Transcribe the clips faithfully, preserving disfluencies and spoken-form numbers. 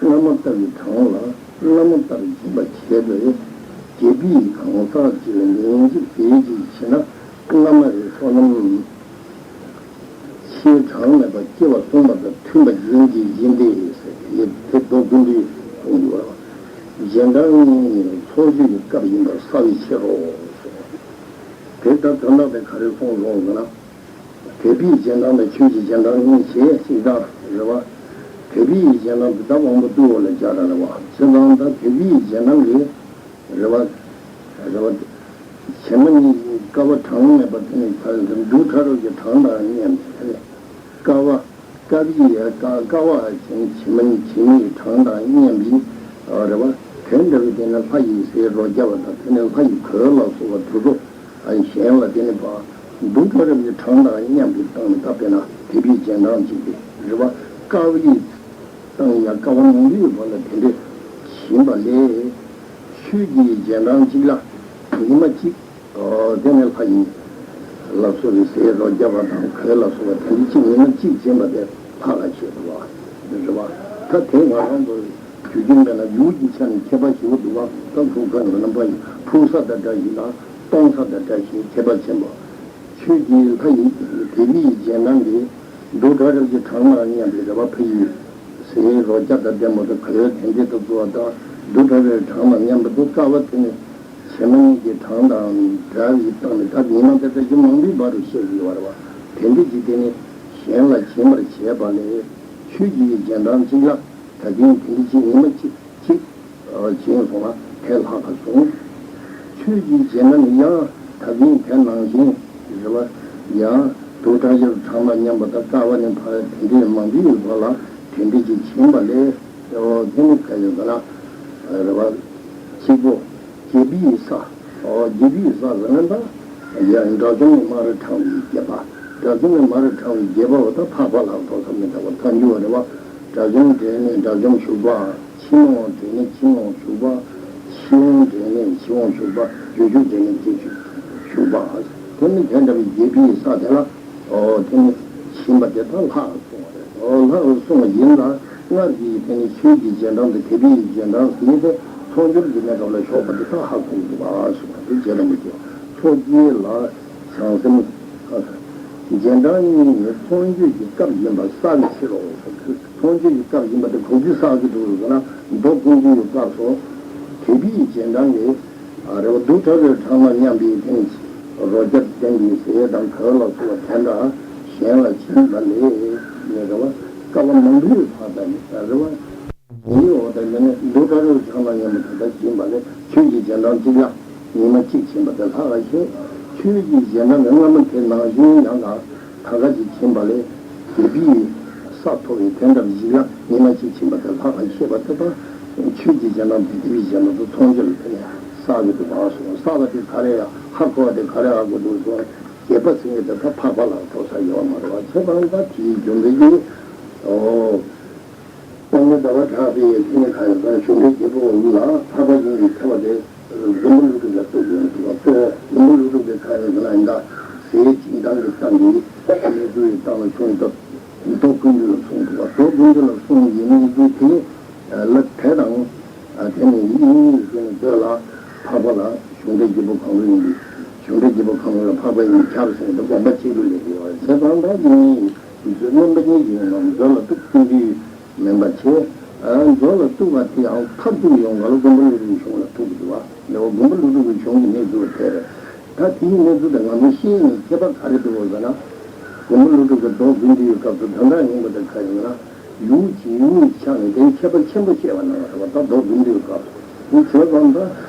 སྔ་མ་ལྟ་བུའི་གྲངས་ལ་སྔ་མ་ལྟར་སྦྱིན་པ་བྱས་པས། བརྒྱད་པའི་གང་ཟག་གཅིག་ལ་ཉིན་གཅིག་ཟས་གཅིག་བྱིན་ན། སྔ་མ་རེ་སོ་ནམ་ཕྱིའི་གྲངས་མེད་པ་སྐྱེ་བ་གསུངས་པ་དང་མཐུན་པ་ཡིན་གྱི་ཡིན་ཏེ་ཟེར་ཏེ། དེ་མདོ་ཀུན་བཏུས་གསུངས་ཡོད་པ། རྗེས་འབྲང་གཉིས་ནི་ཚོགས་མཆོད་ཀྱི་སྐབས་ཡིན་པར་གསལ་བའི་ཕྱིར་རོ། དེ་ལྟར་དོན་དག་དེ་ག་རེ་གསུངས་སོང་ཟེར་ན། དད་པའི་རྗེས་འབྲང་དང་ཆོས་ཀྱི་རྗེས་འབྲང་གཉིས་བྱས་ཤིག་དང་རེད་བ། དད་པའི་རྗེས་འབྲང་དེ་ད་དབང་པོ་བཏུ་བ་ལ་སྦྱར་ར་རེད་བ། བྱས་ཙང་ད་དད་པའི་རྗེས་འབྲང་གི་རེད་བ། རེད་བ། བྱེ་མ་སྙེད་ཀྱི་དཀའ་བ་གྲངས་མེད་པ་དེ་ནི་ད་རྡུལ་ཕྲ་རབ་ཀྱི་གྲངས་དང་མཉམ་པའི་དེ་ནི་དཀའ་བ། དཀའ་བའི་དཀའ་དཀའ་བ་བྱེ་མ་བྱེ་མའི་གྲངས་དང་མཉམ་པའི་རེད་བ། དེ་འདྲ་བའི་དེ་ནི་ལྷ་ཡི་ཟས་རོ་བརྒྱ་པ་དང་དེ་ནི་ལྷ་ཡི་གོས་ལ་སོགས་པ་དེ་ཚོ། གཞན་ལ་དེ་ནི་བ། རྡུལ་ཕྲ་རབ་ཀྱི་གྲངས་དང་མཉམ་པའི་སྟེང་ནས་ད་དཔེར་ན་དད་པའི་རྗེས་འབྲང་གཅིག་སྟེ་རེད་བ། དཀའ་བའི་སྟེང་ཡང་དཀའ་བ་མང་པོའི་བར་ལ་དེ་འདྲ་བྱིན་པ་ལས། ཆོས་ཀྱི་རྗེས་འབྲང་གཅིག་ལ་ཉི་མ་གཅིག་དེ་ནས་ལྷ་ཡི་ལ་སོགས་པའི་ཟས་རོ་བརྒྱ་པ་དང་གོས་ལ་སོགས་པ་དེ་འདྲ་གཅིག་ཉི་མ་གཅིག་བྱིན་པ་དེ་ལྷག་ལ་ཆེ་བ་རེད་བ། ད་དེ་ང་རང་ཚོ་དུས་རྒྱུན་པས་ན་ཡུལ་གྱི་ཆ་ནས་ཁྱད་པར་ཞེ་པོ་འདུག་བ། ད་ཕུག་ཁ་ནས་རྣམ་པ་ཡི་ཕུག་ས་དང་འདྲ་ཞིག་དང་སྟོང་ས་དང་འདྲ་ཞིག་ཁྱད་པར་ཆེན་པོ། ཆོས་ཀྱི་ལྷ་ཡི་དད་པའི་རྗེས་འབྲང་གིས་རྡུལ་ཕྲ་རབ་ཀྱི་གྲངས་དང་མཉམ་པའི་རེ་བ་ཕ་ཡི་ཟས་རོ་བརྒྱ་དང་ལྡན་པ་དང་གོས་དེ་འདྲ་དུ་བཀོད་པ་དང་རྡུལ་ཕྲ་རབ་ཀྱི་གྲངས་དང་མཉམ་པ་དེ་དཀའ་བ་དེ་ནི་བྱེ་མ་སྙེད་ཀྱི་གྲངས་དང་འདྲ་བའི་སྟེང་ནས་ད་ཉི་མ་དེ་ལྟར་གྱི་མང་པོའི་བར་དུ་བཤད་ཀྱི་ཡོད་རེད་བ། དེ་འདྲ་ཅིག་དེ་ནི་གཞན་ལ་བྱིན་པར་བྱེད་པ་ལས་ཆོས་ཀྱི་རྗེས་འབྲང་གཅིག་ལ་ད་གིན་དེ་འདྲ་ཅིག་ཉི་མ་གཅིག་གཅིག་བྱིན་སོང་ན་དེ་ལྷག་པར་གསུངས། ཆོས་ཀྱི་རྗེས་འབྲང་ཡང་ད་གིན་དེ་ནང་བཞིན་རེད་བ། ཡང་རྡུལ་ཕྲ་རབ་གྲངས་དང་མཉམ་པ་དང་དཀའ་བ་ནི་ཕར་དེ་འདྲའི་མང་པོའི་བར་ལ་དེ་འདྲ་ཅིག་བྱིན་པ་ལས། ཨོ་དེ་ནི་ག་ཡིན་ཟེར་ན། རེད་བ། གཅིག་པོ། བརྒྱད་པའི་ས། ཨོ་བརྒྱད་པའི་ས་ཟེར་ན་ད། ཡང་དགྲ་བཅོམ་ནི་མ་རིག་ཕྲེང་བའི་བརྒྱད་པ། དགྲ་བཅོམ་ནི་མ་རིག་ཕྲེང་བའི་བརྒྱད་པ་བ་ད་འཕགས་པ་ལ་གྲོལ་ས་མི་འདྲ་བ་ཐལ་འགྱུར་བ་རེད་བ། དགྲ་བཅོམ་འདྲེས་ནས་དགྲ་བཅོམ་ཞུགས་པ། ཕྱིར་མི་འོང་འདྲེས་ནས་ཕྱིར་མི་འོང་ཞུགས་པ། ཕྱིར་འོང་འདྲེས་ནས་ཕྱིར་འོང་ཞུགས་པ། རྗེས་འཇུག་འདྲེས་ནས་རྗེས་འཇུག་ཞུགས་པ། དེ་ནི་དེ་འདྲ་བའི་བརྒྱད་པའི་ས་དེ་ལ། ཨོ་དེ་ནི་བྱིན་པ་དེ་དག་ལྷག་གསུངས་པ་རེད། ཨོ་ལྷག་གསུངས་པ་ཡིན་ལ། སྔར་གྱི་དེ་ནི་ཆོས་ཀྱི་རྗེས་འབྲང་དང་དད་པའི་རྗེས་འབྲང་ཟེར་ཏེ་ཚོགས་སྦྱོར་གྱི་གནས་སྐབས་ལ་ཞོགས་པ་དེ་དག་ལྷག་གསུངས་འདུག་ག་གསུངས་པ་དེ་རྗེ་རིན་པོ་ཆེ་ཚོགས་ཀྱི་ལ་བྱང་སེམས། རྗེས་འབྲང་གཉིས་ནི་ཚོགས་མཆོད་ཀྱི་སྐབས་ཡིན་པར་གསལ་བའི་ཕྱིར་རོ། ཚོགས་མཆོད་ཀྱི་སྐབས་ཡིན་པ་དེ་ག་དུས་གསལ་གྱི་འདུག་ཟེར་ན། མདོ་ཀུན་བཏུས་ཀྱི་སྐབས་སུ་དད་པའི་རྗེས་འབྲང་གི་རེ་བ་རྡུལ་ཕྲ་རབ་གྲངས་དང་མཉམ་པའི་དེ་ནི་རོ་བརྒྱ་ལྡན་པའི་ཟས་དང་གོས་ལ་སོགས་པ་དེ་འདྲ་གཞན་ལ་བྱིན་པ་ལས་ནི་རེ་བ་དཀའ་བ་མང་པོའི་བར་དང་ནི་རེ་བ་ཉེ་བའི་འོག་དང་ཡང་ན་རྡུལ་ཕྲ་རབ་གྲངས་དང་མཉམ་པ་དེ་འདྲ་བྱིན་པ་ལས་ཆོས་ཀྱི་རྗེས་འབྲང་གཅིག་ལ་ཉི་མ་གཅིག་བྱིན་པ་དེ་ལྷག་པར་ཤེས། ཆོས་ཀྱི་རྗེས་འབྲང་གི་སྔ་མ་དེ་ནང་བཞིན་ཡང་དག་ད་ག་ཅིག་བྱིན་པ་ལས་དད་པའི་ས་མཐོ་བའི་དོན་དམ་གཅིག་ལ་ཉི་མ་གཅིག་བྱིན་པ་དེ་ལྷག་པར་ཤེས་པ་དེ་དང་། ཆོས་ཀྱི་རྗེས་འབྲང་དང་དད་པའི་རྗེས་འབྲང་དུ་མཚོན་བྱེད་ལ་དེ་ནས་བསགས་ཀྱི་འདུག་པ་གསུངས། བསགས་པ་དེ་ག་རེ་ཡང་ཧ་གོ་བ་དེ་ག་རེ་ཧ་གོ་འདུག་གསུངས། རྒྱས་པ་ཟེར་མཁན་དེ་ད་འཕགས་པ་ལ་གྲོལ་ས་ཡོད་མ་རེད་བ། བྱས་ཙང་ད་དེའི་རྒྱུ་མཚན་གྱིས། ཨོ། སྟོང་ཉིད་ཟླ་བ་གྲགས་པའི་ལྷན་ཡོད་ཁ་ཡོད་ཀྱང་གཞུང་འགྲེལ་རྒྱལ་པོ་ལ་འཕགས་པ་ཡིན་པའི་ཐེག་པ་དེ་མགོན་པོ་ཀླུ་སྒྲུབ་ལ་གཏུགས་ཡོད་འདུག་པ། གཙོ་བོ་མགོན་པོ་ཀླུ་སྒྲུབ་ཀྱི་ཁ་ཡོད་ཀྱང་ཡིན་ད་ཟས་སྦྱིན་སྟངས་ཀྱི་སྟངས་ཀྱི་གནས་ཚུལ་ཡི་སྟངས་ལ་གཞུང་དུ་མདོ་ཀུན་བཏུས་ལ་གསུངས་འདུག་པ། མདོ་ཀུན་བཏུས་ལ་གསུངས་ཡོད་གནས་ཚུལ་དེ་ལ་དེ་དང་། དེ་ནས་ཡིན་ཡིན་མཛོད་ལ་འཕགས་པ་ལ་གཞུང་འགྲེལ་རྒྱལ་པོ་གང་རུང་ཡིན་པའི་གཞུང་འགྲེལ་རྒྱལ་པོ་གང་རུང་ལ་འཕགས་པ་ཡིན་ཁྱབ་ཟེར་ཏེ་དགོངས་པ་གཅིག་ཏུ་ལེགས་ཡོད་པ། བྱས་ཙང་ད་ཡིན་ཡིན་མཛོད་རྣམ་པ་གཉིས་ཀྱི་ནང་མཛོད་ལ་གཏུགས་ཀུན་བཏུས་མིན་པ་བྱས། ཨ་མཛོད་ལ་གཏུགས་པ་དེ་ཡང་མཐར་ཐུག་ཡོང་ག་ལ་མགོན་པོ་ཀླུ་སྒྲུབ་གཞུང་ལ་ཐུག་གི་འདུག་པ། ལེའུ་མགོན་པོ་ཀླུ་སྒྲུབ་ཀྱི་གཞུང་གི་གནས་ཚུལ་དེ་རེད། ད་དེའི་གནས་ཚུལ་དེ་ང་ཚོ་ཤེས་ནས་ཁྱད་པར་ག་རེ་འདུག་ཟེར་ན། མགོན་པོ་ཀླུ་སྒྲུབ་ཀྱི་མདོ་ཀུན་བཏུས་ཀྱི་སྐབས་སུ་དོན་དག་ཡིན་པ་དེ་ག་ཡིན་ན། ཡུལ་གྱི་ཡུལ་གྱི་ཆ་ནས་དེའི་ཁྱད་པར་ཆེན་པོ་བཤད་པ་གནང་བ་རེད་པ། ད་མདོ་ཀུན་བཏུས་ཀྱི་སྐབས་སུ། དེ་བྱས་ཙང་ད་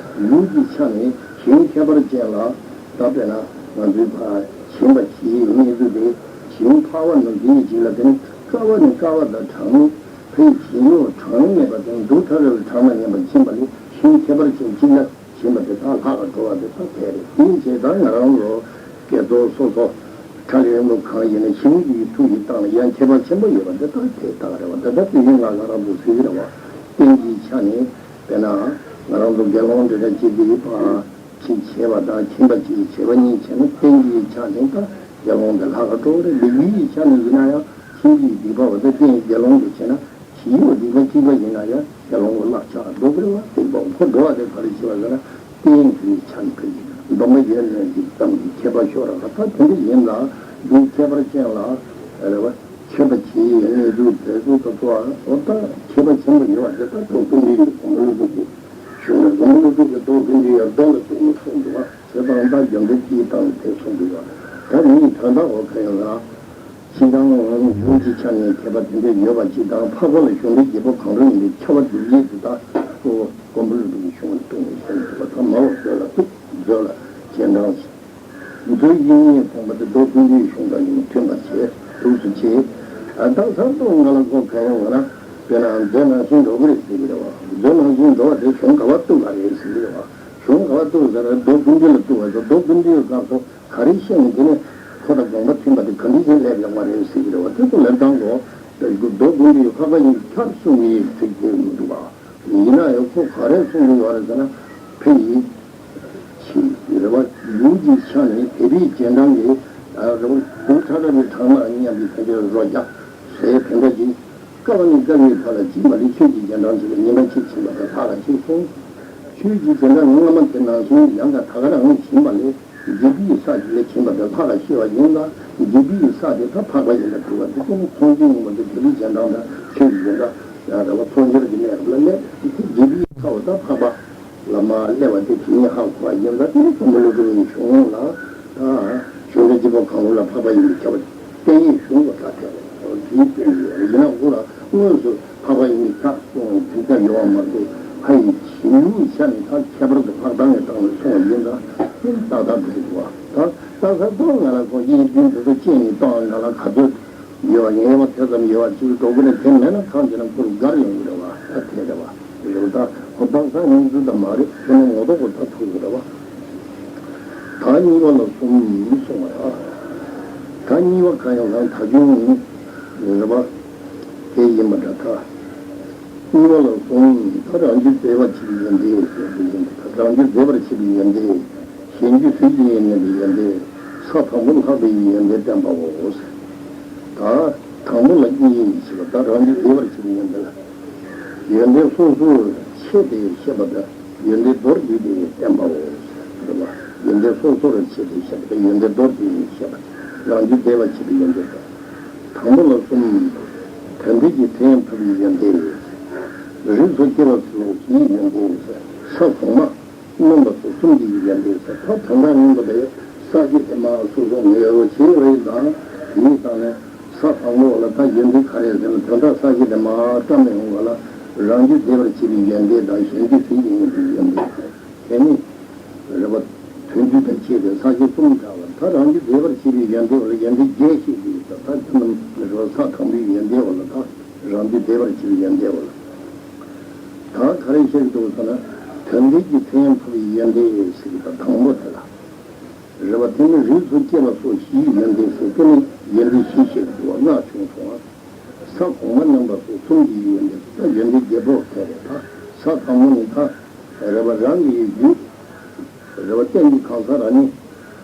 ཡུལ་གྱི་ཆ་ནས་གཞན་ཁྱད་པར་ཅན་ལ་ད་དཔེར་ན་ང་ཚོའི་ཕར་ཞེན་པ་བྱེད་ཀྱི་གནས་ཚུལ་དེ་གཞན་འཕགས་པ་རྣམས་དེའི་རྗེས་ལ་དེ་ནི་དཀའ་བ་ནི་དཀའ་བ་དང་གྲངས་མེད། ཕའི་བྱིན་རླབས་གྲངས་མེད་པ་དང་རྡུལ་ཕྲ་རབ་གྲངས་དང་མཉམ་པར་བྱིན་པ་ལས་གཞན་ཁྱད་པར་ཅན་གཅིག་ལ་བྱིན་པ་དེ་དག་ལྷག་པར་འགྲོ་བ་དེ་དག་དེ་རེད། དེའི་ཕྱིར་ད་ང་རང་ཚོ་དགེ་ཚོགས་སོ་སོ་ཁྲ་ལེ་མོ་གང་ཡིན་ན་གཞུང་གི་ཐུགས་ཀྱི་སྟངས་ལ་ཡང་ཁྱད་པར་ཆེན་པོ་ཡོད་པ་དེ་དག་དེ་དག་རེད་བ། དེ་དག་དེ་ཡིན་ལ་ང་རང་ཚོ་ཟེར་གྱི་རེད་བ། རྟེན་གྱི་ཆ་ནས་དཔེར་ན་ང་རང་ཚོ་དགེ་སློང་འདྲ་འདྲ་ཅིག་གིས་ཕར་ཕྱིན་བྱས་པ་དང་ཁྱིམ་པ་གཅིག་གིས་བྱས་པ་གཉིས་བྱས་ན་རྟེན་གྱི་ཆ་ནས་ད་དགེ་སློང་དེ་ལྷག་ག་འགྲོ་གི་རེད། ལེགས་ཡིད་ཀྱི་ཆ་ནས་ཡིན་ན་ཡང་ཁྱིམ་གྱི་སྡིག་པ་བ་དང་རྟེན་དགེ་སློང་གིས་བྱས་ན་ཞི་བའི་སྡིག་པ་ གཅིག་པ་ཡིན་ན་ཡང་ཁས་བླངས་ལ་ཆགས་འགྲོ་གི་རེད་བ། དེ་འབའ་ཁོ་འགྲོ་བ་དེ་ག་རེ་བྱེད་པ་ཟེར་ན། རྟེན་གྱི་ཆ་ནས་ཕ་གི་སྡོམ་པ་ཡོད་མེད་ཀྱི་ཙམ་གྱི་ཁྱད་པར་ཤོར་བ་ད་དེ་འདྲ་ཡིན་ལ། འདིའི་ཁྱད་པར་ཅན་ལ་རེད་བ། ཁྱད་པར་གྱི་གནས་ཚུལ་དེ་ཚོ་ད་ཚོ་ཨ་འོ་ད་ཁྱད་པར་ཆེན་པོ་ཡོད་བ་དེ་ད་ཐུགས་ཀུན་འདུས་ཀྱི་སྡོམ་པ་ལུགས་ཀྱི་གཞུང་ནས་སྡོམ་པ་ལུགས་ཀྱི་སྡོམ་ཀུན་འདུས་ཡང་སྡོམ་ལ་ཐུག་ནས་གསུངས་འདུག་བ། ཁྱད་པར་ད་རྒྱུ་འབྲས་ཀྱི་སྟེང་དེ་གསུངས་འདུག་བ། ད་མིའི་དོན་དག་འོ་ཁ་ཡང་ལ། ཕྱི་དང་གཞུང་གི་ཆ་ནས་ཁྱད་པར་དེ་འདྲ་ཡོད་པ་ཅིག་དང་། འཕགས་པ་ལ་གཞུང་འབྲེལ་བརྒྱད་པོ་གང་རུང་ཡིན་པའི་ཁྱད་པར་སྒྲུབ་བྱེད་དེ་དག་གཙོ་བོ་མགོན་པོ་ཀླུ་སྒྲུབ་ཀྱི་གཞུང་ལ་གཏུགས་ནས་བཤད་འདུག་པ། ད་མ་འོག་མཛོད་ལ་གཏུགས། མཛོད་ལ་རྗེས་འབྲང་ཞིག་མཛོད་བཞི་ཉིད་ཕོངས་པ་དེ་མདོ་ཀུན་བཏུས་གཞུང་དང་ཡང་མཐུན་པར་བྱེད། འདུག་སུ་བྱེད། ཨ་ད་ཚར་ཐོག་ང་ལ་གོ་ག་ཡོང་བ་ན། དཔེར་ན་མཛོད་ནང་བཞིན་འགྲོ་གི་རེད་ཟེར་གི་རེད་བ། མཛོད་ནང་བཞིན་འགྲོ་བ་དེ་གཞུང་ག་བ་གཏུགས་པ་རེད་ཟེར་གི་རེད་བ། གཞུང་ག་བ་གཏུགས་ཟེར་ན་མདོ་ཀུན་བཏུས་ལ་གཏུགས་པ་ཟེར། མདོ་ཀུན་བཏུས་སྐབས་སུ། ག་རེ་བཤད་ནས་དེ་ནས་ཁོ་དང་དགོངས་པ་མཐུན་པ་དེ་ག་འདྲ་ཞིག་སླེབས་ཡོང་བ་རེད་ཟེར་གྱི་རེད་བ། དེ་ཚོ་ལབ་སྟངས་གོ། མདོ་ཀུན་བཏུས་འཕགས་པ་ཡི་ཁྱབ་གསུང་གི་ཚིག་དེ་མི་འདུག་བ། ཡིན་ན་ཡང་ཁོ་ག་རེ་གསུང་གི་ཡོད་རེད་ཟེར་ན། ཕ་ཡི་ཕྱི་རེད་བ། ཡུལ་གྱི་ཆ་ནས་དད་པའི་རྗེས་འབྲང་གི་རེད་བ། དགུང་ཁྲ་ཁྲ་བའི་གྲང་མོ་མཉམ་པའི་དེ་འདྲའི་རོ་བརྒྱ་ཟེར་དེ་འདྲ་ཅིག་དཀའ་བ་ནས་དཀའ་བའི་བར་ལ་སྦྱིན་པ་ལས་ཆོས་ཀྱི་རྗེས་འབྲང་བྱེད་པའི་ཉེས་པ་གཅིག་ཕྱིན་པ་དང་ལྷག་ལ་གཅིག་གསུངས། ཆོས་ཀྱི་རྗེས་འབྲང་སྔ་མ་དེ་ནང་བཞིན་ཡང་དག་ད་ག་རང་བྱིན་པ་ལས་འཇིགས་པའི་ས་ཞིག་ལས་བྱིན་པ་དེ་ལྷག་ལ་ཤེས་པ་ཡིན་ལ། འཇིགས་པའི་ས་དེ་ད་འཕགས་པ་ཡིན་པར་གྲུབ་པ་དེ་ཀུན་ནས་མཚོན་བྱེད་ཡིན་པ་དེ་དེ་ལས་རྗེས་འབྲང་དང་ཆོས་ཀྱི་རྗེས་འབྲང་ཡང་རེ་བ་མཚོན་བྱེད་ཀྱི་གནས་རབ་ལ་སླེབས། དེ་འཇིགས་པའི་ས་བ་ད་འཕགས་པ་ལ་མ་སླེབས་པ་དེ་དེ་ཉིད་ཧ་གོ་བ་ཡིན་ལ། དེ་ནི་དང་པོ་ཀླུ་སྒྲུབ་ཀྱི་གཞུང་ལ་ད་གཞུང་འབྲེལ་བརྒྱད་པོ་གང་རུང་ལ་འཕགས་པ་ཡིན་པའི་ཁྱབ་པ་དེ་བསྟན་ཡིག་གཞུང་གི་ད་ཐད་ལ་དེའི་སྟེང་ཡོད་ཡིན་ན་འོ་ལ། དངོས་སུ་འཕགས་པ་ཡིན་པའི་ཁྱབ་གསུང་བའི་ཚིག་ཀ་ཡོད་པ་མ་གཏོགས། ཕ་ཡི་བྱིན་ལུགས་ཆ་ནས་ད་ཁྱད་པར་དུ་འཕགས་བཏང་བའི་སྟེང་ནས་གསུངས་པ་ཡིན་ཙང་ཏག་ཏག་འགྲིག་འདུག་བ། ད་ད་ས་ཐོག་ང་ལ་ཁོ་དབྱིན་ཇིའི་འདི་ཚོ་སྐྱེས་ནས་བཏང་ང་ལ་ག་ཚོད་ཡོད་པ་ངེས་པ་དེ་ཙམ་ཡོད་པ་ཅིག་འགྲོ་གི་རེད། དེ་མེད་ན་ཐང་ཆད་ན་ཁོ་རུ་དགར་ཡོང་གི་རེད་བ། ད་དེ་རེད་བ། རེད་བ། ད་ཁོ་ད་ས་ངོས་འཛིན་ད་མ་རེད། ཁྱོད་ནི་ངོ་ཐོག་གི་ད་ཐུག་གི་རེད་བ། ད་གཉིས་པ་ལ་གསུམ་གསུངས་པ་ད། ད་གཉིས་པ་གང་ཡང་རང་ད་གཞུང་རེད་བ། དེ་ཡིན་པ་འདྲ་ད། གཉིས་པ་ལ་གསུམ་ད་རང་རྒྱུད་མཛེས་པར་བྱེད་པའི་ཡོན་ཏན་ཟེར་དེ་ཡིན་པ་ད། རང་རྒྱུད་མཛེས་པར་བྱེད་པའི་ཡོན་ཏན། གཞན་རྒྱུད་ཟིལ་གྱིས་གནོན་པའི་ཡོན་ཏན། ས་དང་པོ་ལྷག་པའི་ཡོན་ཏན་བསྟན་པའོ། ད་དང་པོ་ལ་གཉིས་ཡིན་ཞེས་པ་ད་རང་རྒྱུད་མཛེས་པར་བྱེད་པའི་ཡོན་ཏན་ལ། ཡོན་ཏན་སོ་སོར་ཕྱེ་སྟེ་བཤད་པ་དང་། ཡོན་ཏན་མདོར་བསྡུས་ཏེ་བསྟན་པའོ། ཡོན་ཏན་སོ་སོར་ཕྱེ་སྟེ་བཤད་པ་དང་། ཡོན་ཏན་མདོར་བསྡུས་ཏེ་བཤད་པ། རང་རྒྱུད་མཛེས་པར་བྱེད་པའི་ཡོན་ཏན་དང་། དང་པོ་ལ་གསུམ། དོན་འདས་ཀྱི་དོན་ཡང་ཐོབ་པའི་ཡོན་ཏན། རིགས་སུ་སྐྱེ་བ་སོགས་བཞིའི་ཡོན་ཏན། ས་གོང་མ་རྣམ་པ་སོགས་གསུམ་གྱི་ཡོན་ཏན་ཟེར། ད་དོན་དག་སྙིང་པོ་དེ་ས་གཞི་དེ་མ་སོ་སོ་ངེས་པ་བྱེད་པ་ཡིན་ཙང་། དེའི་སྟེང་ནས་ས་དང་པོ་ལ་ད་ཡོན་ཏན་ག་རེ་ཟེར་ན། དོན་དག་ས་གཞི་དེ་མ་བཀྲམ་ནས་ཡོང་བ་ལ་རང་རྒྱུད་མཛེས་པར་བྱེད་པའི་ཡོན་ཏན་དང་། གཞན་རྒྱུད་ཟིལ་གྱིས་གནོན་པའི་ཡོན་ཏན། དེ་ནི་རེད་བ། དོན་བསྡུས་དང་བཅས་ཏེ་ས་གཞི་གསུམ་བྱ་བ། ད་རང་རྒྱུད་མཛེས་པར་བྱེད་པའི་ཡོན་ཏན་ལ་ཡོན་ཏན་བརྒྱད་བཤད་ཀྱི་ཡོད་ཙང་། ད་དེ་རྣམས་རེད་བ། ས་དང་པོའི་ཡོན་ཏན་བ་ལ་ད། རང་རྒྱུད་མཛེས་པར་བྱེད་པའི་ཡོན་ཏན་བ་ལ། ད་ག་རེ་བཤད་ཀྱི་འདུག་ཟེར་ན། དོན་འདས་ཀྱི་དོན་ཡང་ཐོབ་པའི་ཡོན་ཏན་ཟེར་གྱི་ད་དང་པོ་དེ་ལ། རེད་བ། དེ་ནི་རིགས་སུ་སྐྱེ་བ་སོགས་བཞིའི་ཡོན་ཏན་ཟེར། དེ་ནི་ཡོན་ཏན་བཞི་བཤད་ཀྱི་འདུག་བ། ལྔ་བྱུང་སོང་བ། ས་གོང་མ་རྣམ་པ་སོགས་གསུམ་གྱི་ཡོན་ཏན་ཟེར། ད་ཡོན་ཏན་བརྒྱད་པོ་དེ་རེད། ད་ས་དང་པོ་ནི་ད་རེད་བ། རང་གི་རྒྱུད་རེད་བ། རྟེན་གྱི་གང་ཟག་རང་ཉིད་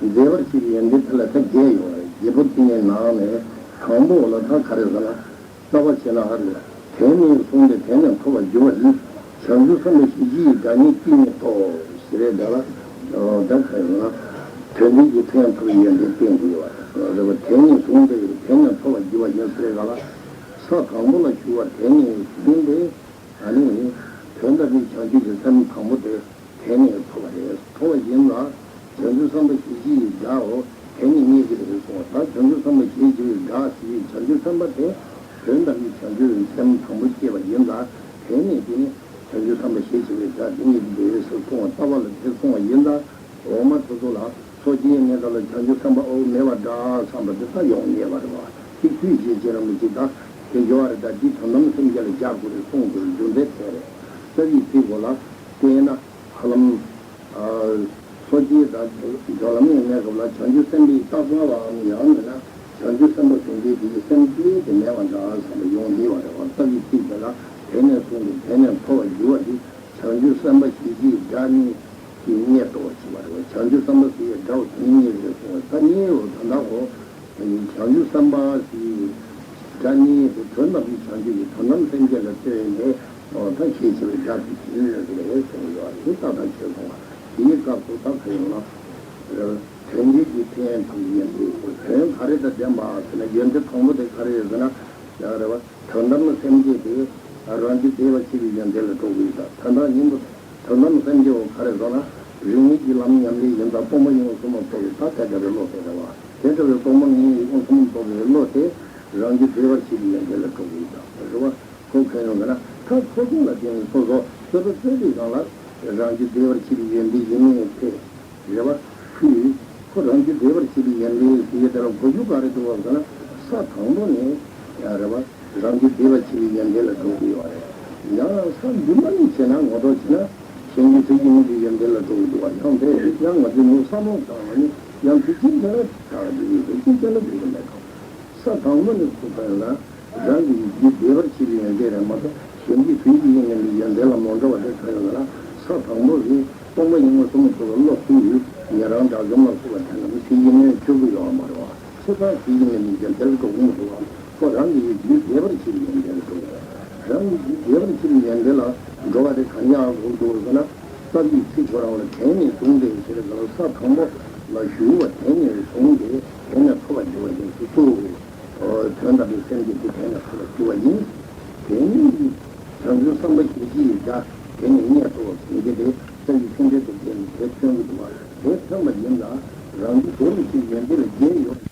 མཛེས་པར་བྱེད་པའི་ཡོན་ཏན་དེ་ལ་ད་བརྒྱད་ཡོད་རེད། བརྒྱད་པོ་དེ་ནས་ནང་ནས་དང་པོ་ལ་ད་ག་རེ་ཟེར་ན། རྩ་བ་བྱས་ན་ཨ་རེ། དོན་ནས་བཟུང་སྟེ་དོན་ནི་ཐོབ་པར་འགྱུར་བ་ནི། བྱང་ཆུབ་སེམས་དཔའ་ཞི་བྱེད་ཀྱི་སྒྲ་ཉིད་ཀྱིས་ནི་རྟོགས། ཞེས་རེད་ད་ལ། ད་ག་རེ་ཟེར་ན། དོན་འདས་ཀྱི་དོན་ཡང་ཐོབ་པའི་ཡོན་ཏན་བསྟན་དགོས་པ་རེད་བ། དོན་ནས་བཟུང་སྟེ་དོན་ནས་ཐོབ་པར་འགྱུར་བ་ཡིན་ཟེར་ག་ལ། ས་དང་པོ་ལ་ཞུགས་པ་དོན་ནས་བཟུང་སྟེ། ཨ་ནི། དོན་དམ་པའི་བྱང་ཆུབ་ཀྱི་སེམས་དང་པོ་དེ་དོན་ནས་ཐོབ་པ་རེད། ཐོབ་པ་ཡིན་ལ། བྱང་ཆུབ་སེམས་དཔའ་ཞི་བྱེད་ཀྱི་སྒྲའོ། དོན་ནས་རྙེད་ཀྱི་རེད་གསུངས་པ། ད་བྱང་ཆུབ་སེམས་དཔའ་ཞེས་བྱ་བའི་སྒྲ་ཞེས་པའི་བྱང་ཆུབ་སེམས་དཔའ་དེ། དོན་དམ་པའི་བྱང་ཆུབ་སེམས་དང་པོ་སྐྱེས་པ་ཡིན་ལ། དོན་ནས་དེ་ནི། བྱང་ཆུབ་སེམས་དཔའ་ཞེས་བྱ་བའི་སྒྲ་དེ་ཉིད་དུ་འདོད་ཟེར་གསུངས་པ་ལྟ་བ་ལ་དེ་གསུངས་པ་ཡིན་ལ། འོག་མ་དེ་ཚོ་ལ་སོ་སྐྱེའི་གནས་སྐབས་ལ་བྱང་ཆུབ་སེམས་དཔའ་འོ་མེད་པ་འདྲ་བསམ་པ་དེ་ལྟ་ཡོང་ངེས་པ་རེད་བ། གཅིག་ཐུགས་རྗེ་ཅན་རིན་པོ་ཆེས་ད་དེ་འགྱུར་བ་རེད། ད་འདི་དོན་དམ་སེམས་བསྐྱེད་ལ་སྦྱར་དགོས་རེད་གསུངས་དགོས་རྒྱུ་མཚན་དེ་རེད། རྩ་བའི་ཚིག་གོ་ལ་བལྟས་ན་ཧ་ལམ། སོ་སྐྱེའི་ད་སྦྱོར་ལམ་གྱི་གནས་སྐབས་ལ་བྱང་ཆུབ་སེམས་དཔའི་རྟག་པ་བའམ་ཡང་མིན་ན་བྱང་ཆུབ་སེམས་དཔའ་ཟུང་འབྲེལ་དེའི་སེམས་བསྐྱེད་དེ་མེད་པ་འདྲ་བསམ་པ་ཡོང་ངེས་པ་རེད་བ། རྩ་བའི་ཚིག་དེ་ལ་དོན་ནས་བཟུང་སྟེ་དོན་ནས་ཐོབ་པར་འགྱུར་བ་དེ། བྱང་ཆུབ་སེམས་དཔའ་ཞི་བྱེད་ཀྱི་སྒྲ་ཉིད་ཀྱིས་རྙེད་དོ་ཞེས་པ་རེད་བ། བྱང་ཆུབ་སེམས་དཔའ་ཟེར་བའི་སྒྲ་བོ་དོན་རྙེད་རེད་གསུངས་པ། ད་རྙེད་རོ་ད་ལྟ་གོ། བྱང་ཆུབ་སེམས་དཔའ་ཞེས་ སྒྲ་གཉིས་དེ་དོན་དམ་པའི་བྱང་ཆུབ་ཀྱི་དོན་དམ་སེམས་བསྐྱེད་ལ་ལྟོས་ནས་ད་ཤེས་བྱ་བའི་སྒྲ་དེ་ཞིག་ཡོད་ཀྱི་རེད་ཟེར་གྱི་ཡོད་རེད། ད་ལྟ་ཁྱོད་གསུངས་པ་དེའི་སྐབས་སུ་ད་ག་ཡིན་ན། དོན་འདི་གི་ཕན་ཡོན་དམ་པའི་ཡོན་ཏན་དོན་ག་རེ་དང་ལྡན་པ་ཟེར་ན་ཡོན་ཏན་དང་པོ་དེ་ག་རེ་རེད་ཟེར་ན། ཡང་རེད་བ། དོན་དམ་སེམས་བསྐྱེད་དེ་རང་རྒྱུད་བདེ་བར་གཤེགས་པའི་ཡོན་ཏན་ལ་འགྲོ་གི་ཡོད་ད། དོན་དམ་ཉིད་དུ་དོན་དམ་སེམས་བསྐྱེད་པོ་ག་རེ་ཟེར་ན། རིགས་ངེས་ཀྱི་ལམ་ཉམས་ལེན་ཡིན་ཙང་སྟོང་པ་ཉིད་ཀྱི་ངོ་བོ་ཟུང་དུ་རྟོགས་པའི་ད་དེ་འདྲ་བའི་བློ་དེ་རེད་བ། དེ་འདྲ་བའི་སྟོང་པ་ཉིད་ཀྱི་ངོ་བོ་ཟུང་དུ་རྟོགས་པའི་བློ་དེ་རང་རྒྱུད་བདེ་བར་གཤེགས་པའི་ཡོན་ཏན་ལ་འགྲོ་གི་ཡོད་ད། རེད་བ། ཁོ་ག་ཡོང་གི་ན་ད་ཚོགས་བསོད་ལ་བརྟེན་ནས་སོ་སོ་སྤྱོད་པ་སྤྱོད་པའི་སྒང་ལ་རང་རྒྱུད་བདེ་བར་གཤེགས་པའི་ཡོན་ཏན་ཡིན་མིན་ཐད། རེད་བ། ཁོས་ཁོ་རང་རྒྱུད་བདེ་བར་གཤེགས་པའི་ཡོན་ཏན་ཟེར་ཡས་དེ་ལ་གོ་རྒྱུ་ག་རེ་འདུག་བ་ཟེར་ན། ས་དང་པོ་ནས་ཡང་རེད་བ། རང་རྒྱུད་བདེ་བར་གཤེགས་པའི་ཡོན་ཏན་ལ་འགྲོ་གི་ཡོད་རེད། ཡང་ས་བདུན་པ་ནས་བྱས་ན་ངོ་ཐོག་བྱས་ན་གཞན་གྱི་ཚུལ་གྱིས་མི་འདུལ་ཡོན་ཏན་ལ་འགྲོ་གི་འདུག་བ། ཡང་དེ་ཡང་ང་ཚོས་ནུས་བསམ་བློ་བཏང་བ་ནི་ཡང་དེ་ཅིག་བྱས་ན་ད་ག་འགྲིག་གི་འདུག་ཅིག་བྱས་ན་འགྲིག་གི་མེད་དོ། ས་དང་པོ་ནས་ཁོ་ཐོན་ལ། རང་གི་རྒྱུད་བདེ་བར་གཤེགས་པའི་ཡོན་ཏན་རེད་མ་གཏོགས་གཞན་གྱི་ཚུལ་གྱིས་ཡིན་མིན་པའི་ཡོན་ཏན་ལ་མ་འགྲོ་བ་དེ་ག་ཡོད་ལ། ས་དང་པོ་རེད། སྟོང་པ་ཉིད་ངོ་བོ་ཟུང་དུ་རྟོགས་པའི་བློ་ཁོ་ཡིས་ཉན་རང་དགྲ་བཅོམ་ལ་སོགས་པ་དེ་རྣམས་ཚུལ་གྱིས་མིན་ཆོས་སྐུ་ཡོད་མ་རེད་བ། ཚེ་དང་ཚུལ་གྱིས་མིན་པའི་ཡོན་ཏན་ལ་འགྲོ་གི་མི་འདུག་བ། ཁོ་རང་གི་རྒྱུད་བདེ་བར་གཤེགས་པའི་ཡོན་ཏན་ལ་འགྲོ་གི་རེད། རང་གི་རྒྱུད་བདེ་བར་གཤེགས་པའི་ཡོན་ཏན་ལ་འགྲོ་བ་དེ་གང་ཡང་འགྲོ་གི་འདུག་ཟེར་ན། རྩ་བའི་ཚིག་ཁོ་རང་ལ་དེ་ནས་བཟུང་སྟེ་ཟེར་བའི་སྐབས་ལ་ས་དང་པོ་ལ་ཞུགས་པ་དེ་ནས་བཟུང་སྟེ་དེ་ནས་ཐོབ་པར་འགྱུར་བ་ཡིན་ཞེས་གསུངས། དོན་དམ་པའི་སེམས་བསྐྱེད་དེ་དེ་ནས་ཐོབ་པར་འགྱུར་བ་ཡིན། དེ་ནི་བྱང་ཆུབ་སེམས་དཔའ་ཞེས་བགྱི་ཡི་བྱ། དེ་ནི་རྙེད་དོ་ཟེར་གྱི་དེ་རྩ་བའི་ཚིག་འགྲེལ་དུ་བསྟན་ནས་དེ་སྟོན་གྱི་འདུག་པ། དེ་སྟོན་པ་ཡིན་ལ་རང་རྒྱུད་བདེ་བར་གཤེགས་པའི་ཡོན་ཏན་ལ་རྒྱན་ཡོད།